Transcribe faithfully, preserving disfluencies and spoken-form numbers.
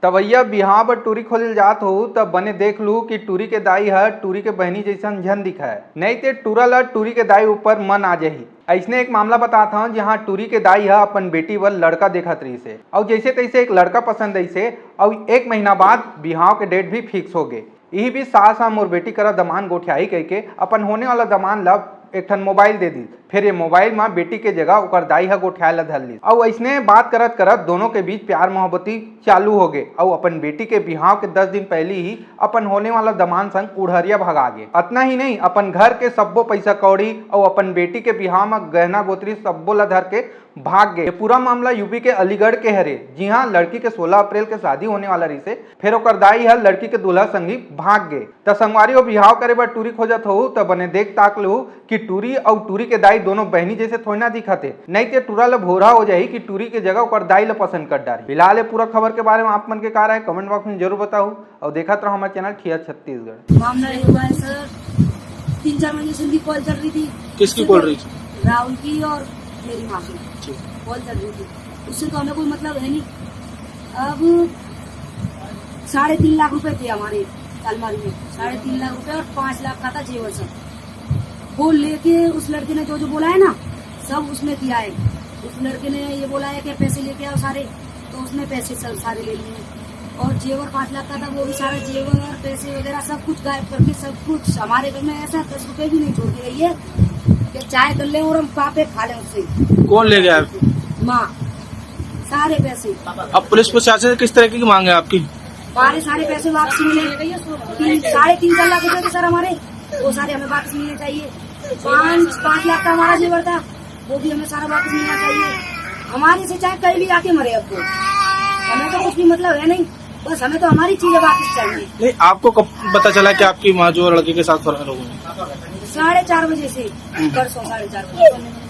त भैया, बिहाव बर टूरी खोजे ल जात हो, त बने देख लू कि टूरी के दाई ह टूरी के बहिनी जइसन झन दिखय, नइ ते टूरा ल टूरी के दाई ऊपर मन आ जाही। अइसने एक मामला बतात हव, जहां टूरी के दाई ह अपन बेटी बर लड़का देखत रहिस हे, अउ जइसे तइसे एक लड़का पसंद आइस हे, अउ एक महीना बाद बिहाव के डेट भी फिक्स हो गे। इही बीच सास ह मोर बेटी करा दमांद गोठियाही कहिके अपन होने वाला दमांद ल एक ठन मोबाइल दे दिस। फेर ये मोबाइल म बेटी के जगह ओकर दाई ह गोठियाए ल धर लिस। अउ अइसने बात करत करत दोनों के बीच प्यार मोहब्बती चालू हो गे, अउ अपन बेटी के बिहाव के दस दिन पहिली ही अपन होने वाला दमांद संग उढ़रिया भगा गे। अतना ही नहीं, अपन घर के सब्बो पइसा कौड़ी अउ अपन बेटी के बिहाव म गहना गोतरी सब्बो ल धर के भाग गे। ये पूरा मामला यूपी के अलीगढ़ के हरे, जिहां लड़की के सोलह अप्रैल के शादी होने वाला रहिसे, फेर ओकर दाई ह लड़की के दूल्हा संगी भाग गे। त संगवारी हो, बिहाव करे बर टूरी खोजत हो, त बने देख ताक लू कि टूरी अउ टूरी के दाई दोनों बहिनी जइसे थोड़ी ना दिखत हे, नइ ते टूरा ल भोरहा हो जाही कि टूरी के जगह ओकर दाई ल पसंद कर डारही। फिलहाल ये पूरा खबर के बारे म आप मन के का राय, कमेंट बॉक्स में जरूर बताओ, अउ देखत रहो हमारे चैनल ठिया छत्तीसगढ़। मामला ये हुआ है सर, तीन चार महीने से उनकी कॉल चल रही थी। किसकी कॉल रही थी? राहुल की और मेरी माँ की। ठीक। कॉल चल रही थी, उससे तो हमें कोई मतलब है नहीं। अब साढ़े तीन लाख रुपए थे हमारे अलमारी में, साढ़े तीन लाख रुपए और पाँच लाख का था जेवर सब। वो लेके उस लड़के ने जो जो बोला है ना, सब उसने दिया है। उस लड़के ने ये बोला है कि पैसे लेके आओ सारे, तो उसने पैसे सब सारे ले लिए। और जेवर पाँच लाख का था, वो भी सारा जेवर और पैसे वगैरह सब कुछ गायब करके, सब कुछ हमारे घर में ऐसा दस रुपए भी नहीं छोड़ के गई है कि चाय कर ले और हम पापे खा लें उससे। कौन ले गया? माँ, सारे पैसे। अब पुलिस प्रशासन से किस तरह की मांग है आपकी? हमारे सारे पैसे वापस मिले। तीन, साढ़े तीन चार लाख रुपए थे सर हमारे, वो सारे हमें वापस मिलने चाहिए। पाँच पाँच लाख का हमारा जेवर था, वो भी हमें सारा वापस मिलना चाहिए। हमारे से चाहे कहीं भी आके मरे, अब तो हमें तो कुछ भी मतलब है नहीं, बस हमें तो हमारी चीजें वापस चाहिए। नहीं, आपको कब पता चला कि आपकी माँ जो लड़के के साथ फरार हो गई? साढ़े चार बजे से, परसों साढ़े चार बजे।